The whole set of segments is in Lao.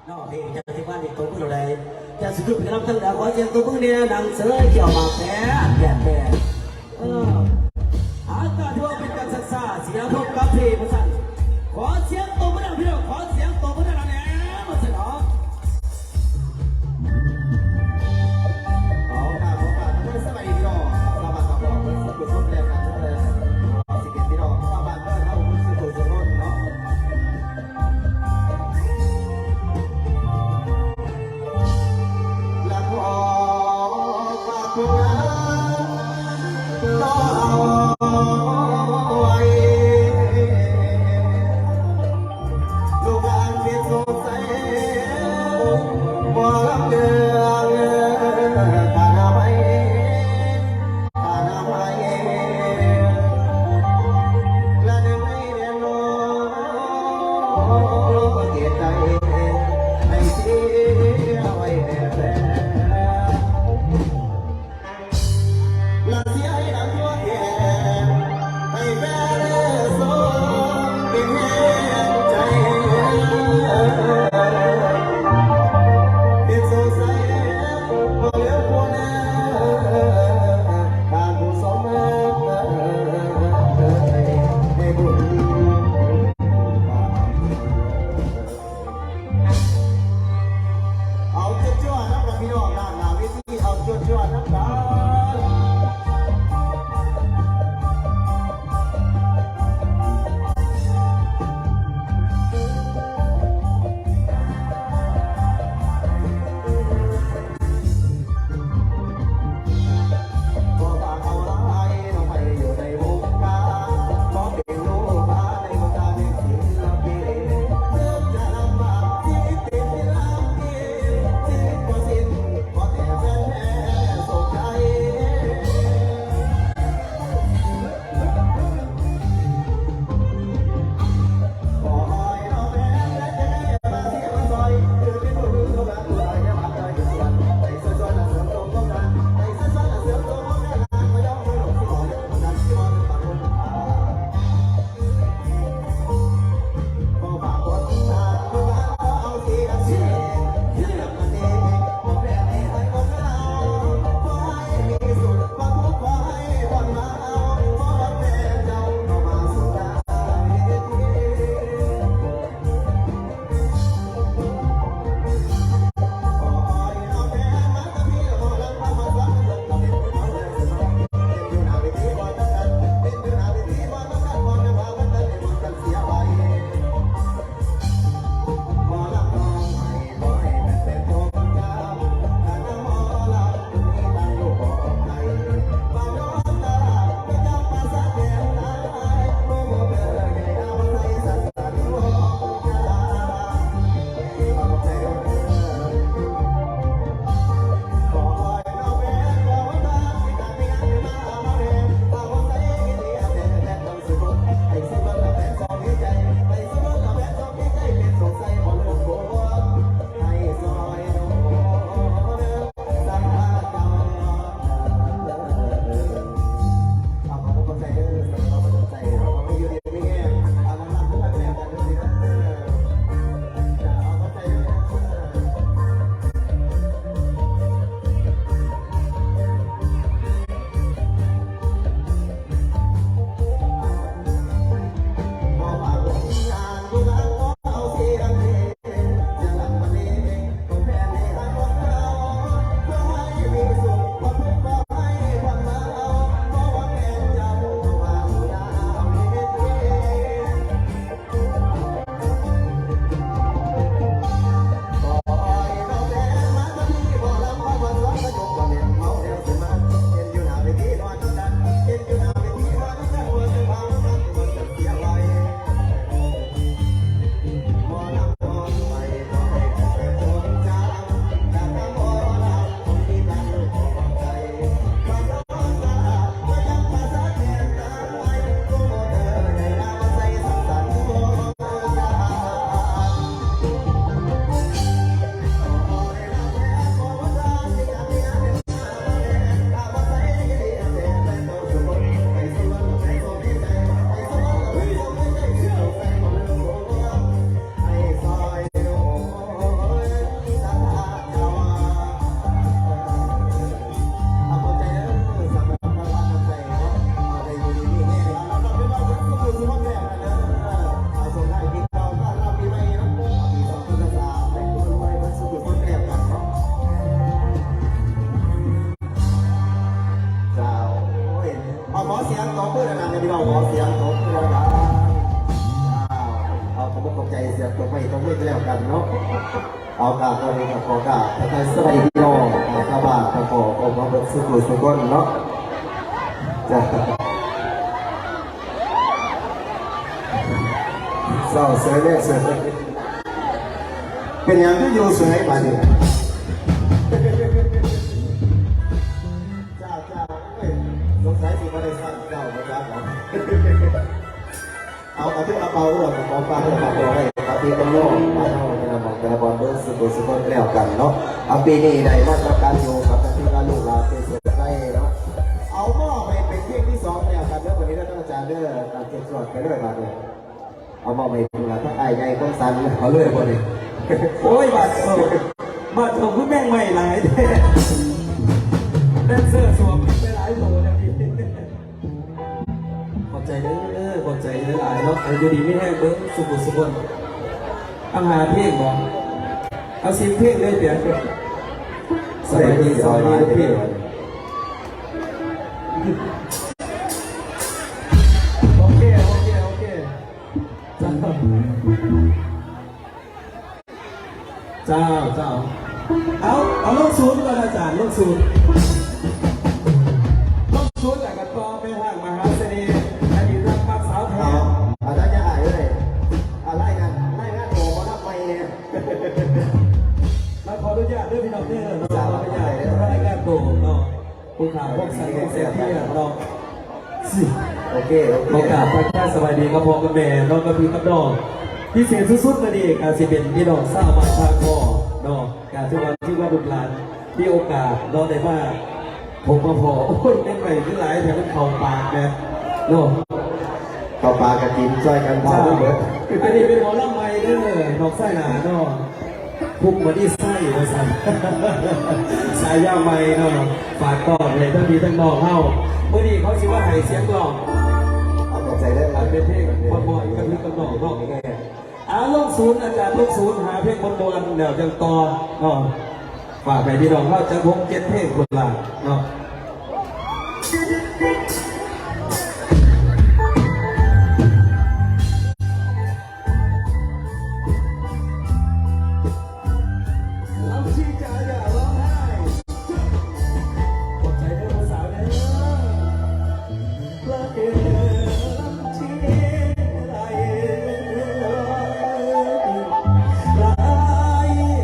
ເນາະ ເພງຈັກສິວ່ານີ້ຕົບມືເທົ່າໃດ ຈະສຸດເປັນລຳຕັ້ງແລ້ວ ຂໍສຽງຕົບມືແດ່ ນາງເສີຍແກ້ວໝາກແປນ ແປນ ແປນ ເອີ ອາ ການຖືວ່າເປັນການສຶກສາ ຊິມາພົບກັບເພງວ່າຊັ້ນ ຂໍສຽງຕົບມືນຳພີ່ນ້ອງ ຂໍສຽງຕົບມືນຳແດ່ ວ່າຊັ້ນເນາະ. ຂໍໂອກາດ ຂໍໂອກາດ ສະບາຍດີພີ່ນ້ອງ ສະບາຍດີພີ່ນ້ອງ ເບິດສຸຂູສຸກຄົນແລ້ວກັນເດີ ຊິເປັນພີ່ນ້ອງຊາວບ້ານເດີ ເຮົາເບິດສຸຂູສຸກຄົນເນາະ. ລະຂໍຝາກຜົນງານຕໍ່ ເອົາກາບ ຕອນນີ້ກໍຂໍກາບທັກທາຍສະບາຍດີພີ່ນ້ອງຊາວບ້ານ ກໍຂໍຂອບຄຸນເບິດສູ່ຜູ້ສູ່ຄົນເນາະ ຈ້າ ເສົ້າເສີຍແມ່ເສີຍ ເປັນຫຍັງຄືຢູ່ເສີຍບາດນີ້? ເຈົ້າ ເຈົ້າ ໂອ້ຍ ສົງໄສຊິບໍ່ໄດ້ສ້ຳເຈົ້າບໍ່ຈັກເນາະ ເອົາ ກະຖືວ່າເປົ່າເລື່ອງຂອງປາກເລື່ອງຂອງຕົວໄວ້ ປະຕິບັນໂນ ບ້ານເຮົາແຕ່ລະໝ່ອງແຕ່ລະບ່ອນເບິ່ງສູ່ຜູ້ສູ່ຄົນແລ້ວກັນເນາະ ເອົາ ປີນີ້ໄດ້ມາສະກັດຢູ່ກັບທີ່ວ່າລູກຫຼານເປັນເສດໄຊເນາະ ເອົາ ມອບໃຫ້ເປັນເພງທີສອງແລ້ວກັນເດີ ບັດນີ້ເດີ ອາຈານເດີ ຕາມເຈັດສ່ວນໄປເລີຍບາດນີ້. ເອົາມາໄວ້ພຸ້ນລະ ທັງອ້າຍໃຫຍ່ຄົນສັ້ນ ເອົາເລີຍບໍ່ນີ້? ໂອ້ຍ ບາດເຈົ້າ ບາດເຈົ້າຄືແມ່ງໃໝ່ຫຼາຍແທ້ ແດນເຊີສວມໄປຫຼາຍໂຕແລ້ວນີ້ ຂອບໃຈເດີ ຂອບໃຈຫຼາຍໆເນາະ ໃຫ້ຢູ່ດີມີແຮງເບິ່ງສູ່ຜູ້ສູ່ຄົນ ເອົາຫ້າເພງບໍ່? ເອົາສິບເພງເລີຍເຕີ ສະບາຍດີ ສະບາຍດີ ເພງ ໂອເຄ ໂອເຄ ໂອເຄ. ເຈົ້າ ເຈົ້າ ເຈົ້າ ເອົາ ເອົາລົງສູນກ່ອນອາຈານ ລົງສູນ ລົງສູນແລ້ວກໍຕໍ່ໄປທາງມະຫາເສນີ ອະດີດນັກປັບສາວແທ້ ເອົາ ອາຈານຢ່າອາຍເອີຍ ອາ ລາຍງານ ລາຍງານຕົວໝໍລຳໃໝ່ແດ່ ລະຂໍອະນຸຍາດເດີພີ່ນ້ອງເດີ ເຈົ້າ ຂໍອະນຸຍາດລາຍງານຕົວເນາະ. ຜູ້ຂ້າພວກສັນຂອງເສດເທຍເນາະ ໂອເຄ ໂອເຄ ຂໍກາບທັກທາຍສະບາຍດີກັບພໍ່ກັບແມ່ເນາະ ກັບພີ່ກັບນ້ອງ ພິເສດສຸດໆ ມື້ນີ້ກະຊິເປັນພີ່ນ້ອງຊາວບ້ານທ່າຄໍເນາະ ກະຖືວ່າ ຖືວ່າລູກຫຼານມີໂອກາດເນາະ ໄດ້ມາພົບມາພໍ້ ໂອ້ຍ ແມ່ນໃໝ່ຄືຫຼາຍແທ້ ມັນເຂົ້າປາກແດ່ເນາະ ເຂົ້າປາກກະກິນຊ່ອຍກັນເຜົາ ເຈົ້າ ເບິດ ອັນນີ້ເປັນໝໍລຳໃໝ່ເດີ ນ້ອງຊາຍໜ້າເນາະ. ພຸກມະນີໄຊວ່າຊັ້ນ ສາຍາໃໝ່ເນາະ ຝາກຕ້ອນໃຫ້ທັງພີ່ທັງນ້ອງເຮົາ ມື້ນີ້ເຂົາຊິມາໃຫ້ສຽງຮ້ອງ ເອົາຂອບໃຈເດີ ເປັນເພງມ່ວນໆກັບພີ່ກັບນ້ອງເນາະ ອ່າ ລົງສູນ ອາຈານລົງສູນ ຫາເພງມ່ວນໆແລ້ວຈັ່ງຕໍ່ເນາະ ຝາກໃຫ້ພີ່ນ້ອງເຮົາຈັກຫົກເຈັດເພງພຸ້ນລະເນາະ.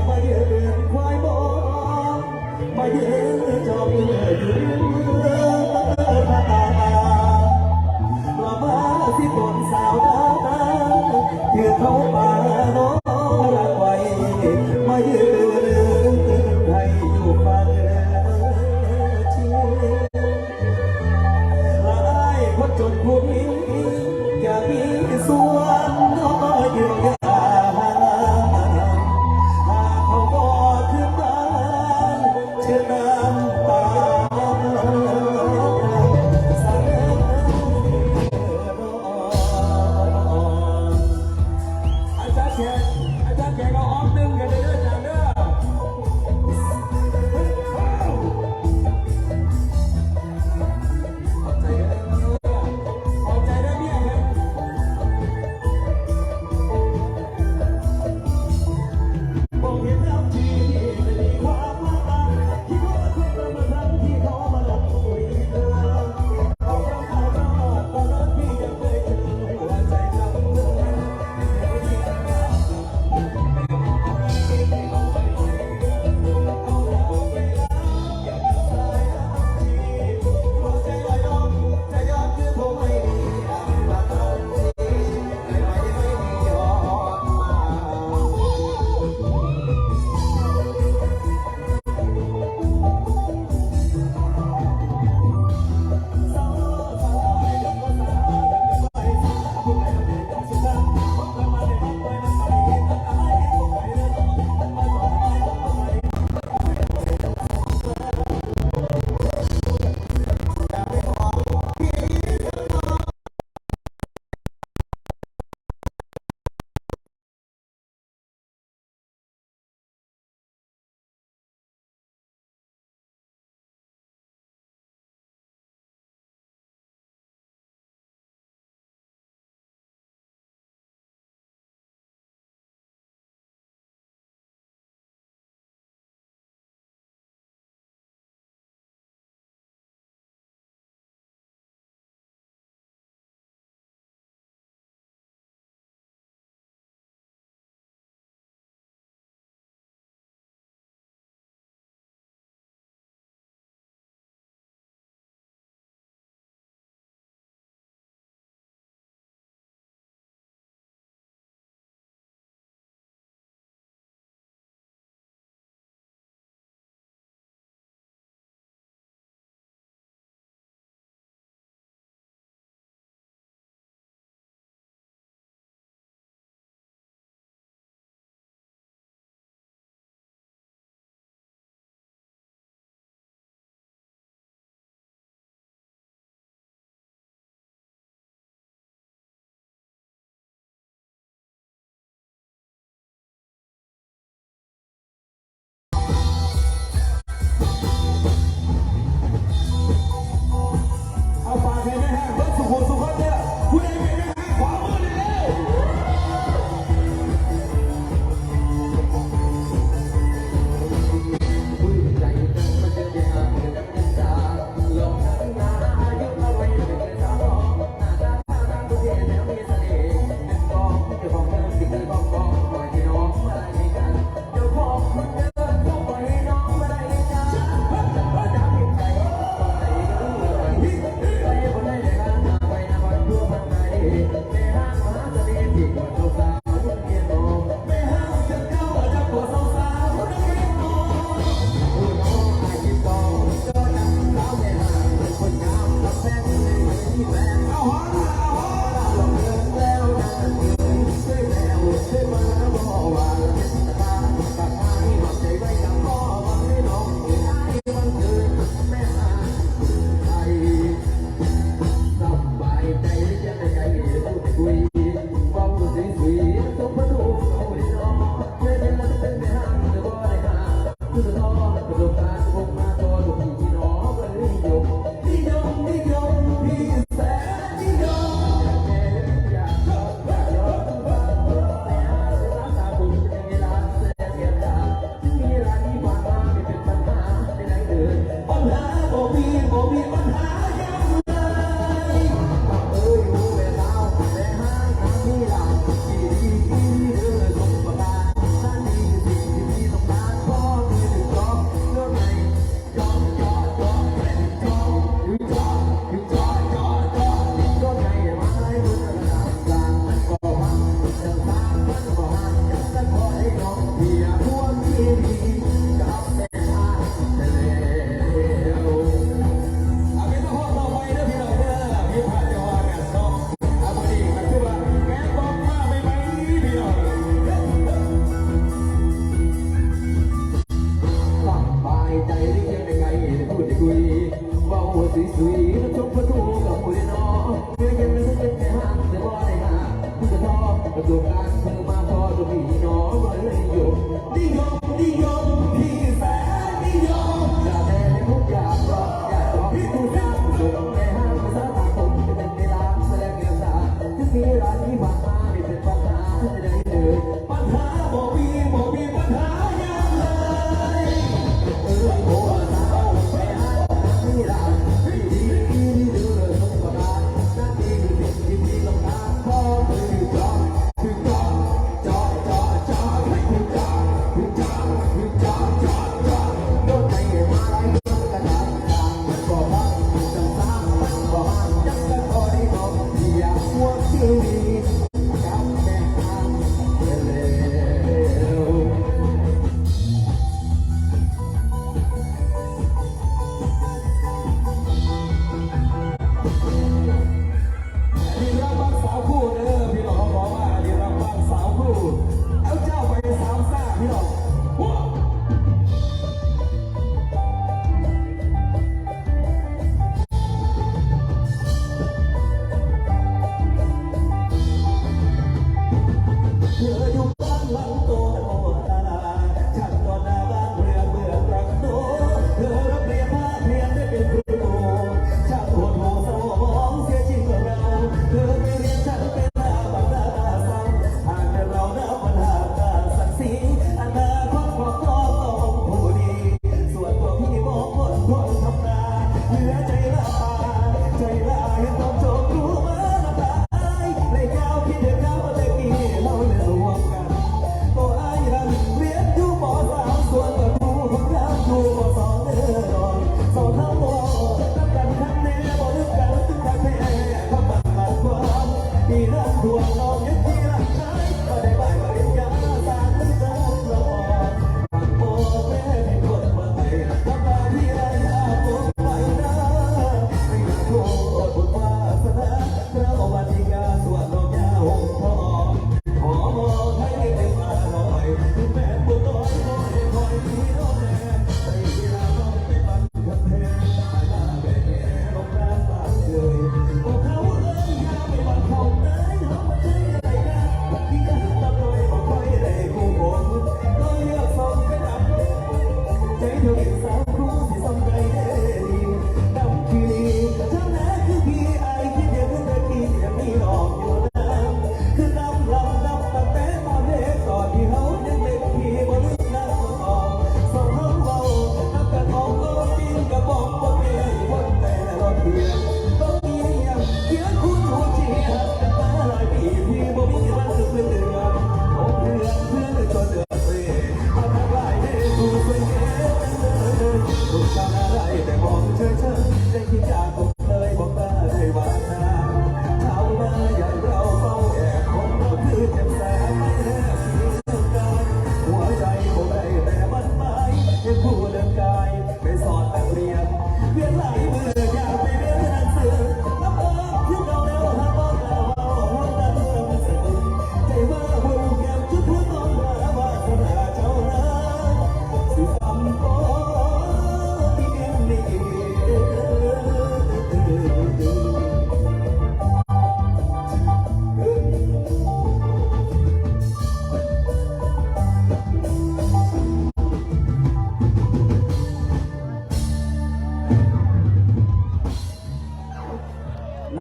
ມາເດີເດີນຄວາຍບອກ ມາເດີຈອບເດີເດີນ ດີรับฟังสาวคู่เด้อพี่น้อง ขอว่าดีรับฟังสาวคู่ เอาเจ้าไปสามซ่าพี่น้อง เธออยู่บ้านหลังโต ฉันนอนหน้าบ้านเรือนเมืองตรังโต เธอร่ำเรียนภาคเรียนได้เป็นครู ช่างโหดหูเศร้าหมองเสียจริงเรา เธอไม่เรียนฉันเป็นหน้าบ้านหน้าเศร้า หากแต่เรานับวันห่างกันสักสี อนาคตของพ่อก็คงผู้ดี ส่วนตัวพี่มองคนคนทำนา เหลือใจละอา ใจละอาเห็นตอนจบครูมาน้ำตาไหล และยาวคิดถึงเขาแต่กี้เราเล่นร่วมกัน ก็อายหันเรียนอยู่ ป.สาม ส่วนตัวครูคนงามอยู่ ป.สอง เด้อน้อง สองเท่าบ่นับกันคักแน่ บ่ลืมกันถึงคักแท้ คำมั่นหมายความ ที่น้องทวงน้องยังที่รักชาย ก็ได้ใบปริญญาสารเลิกละอ่อน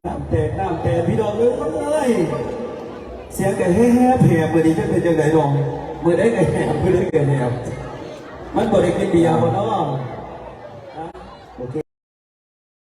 น้ำแตก น้ำแตก พี่น้องเอ้ย เสียงก็แหบๆ มื้อนี้จักเป็นจั่งใดน้อง มื้อใดก็แหบ มื้อใดก็แหบ มันบ่ได้กินเบียร์บ่น้อ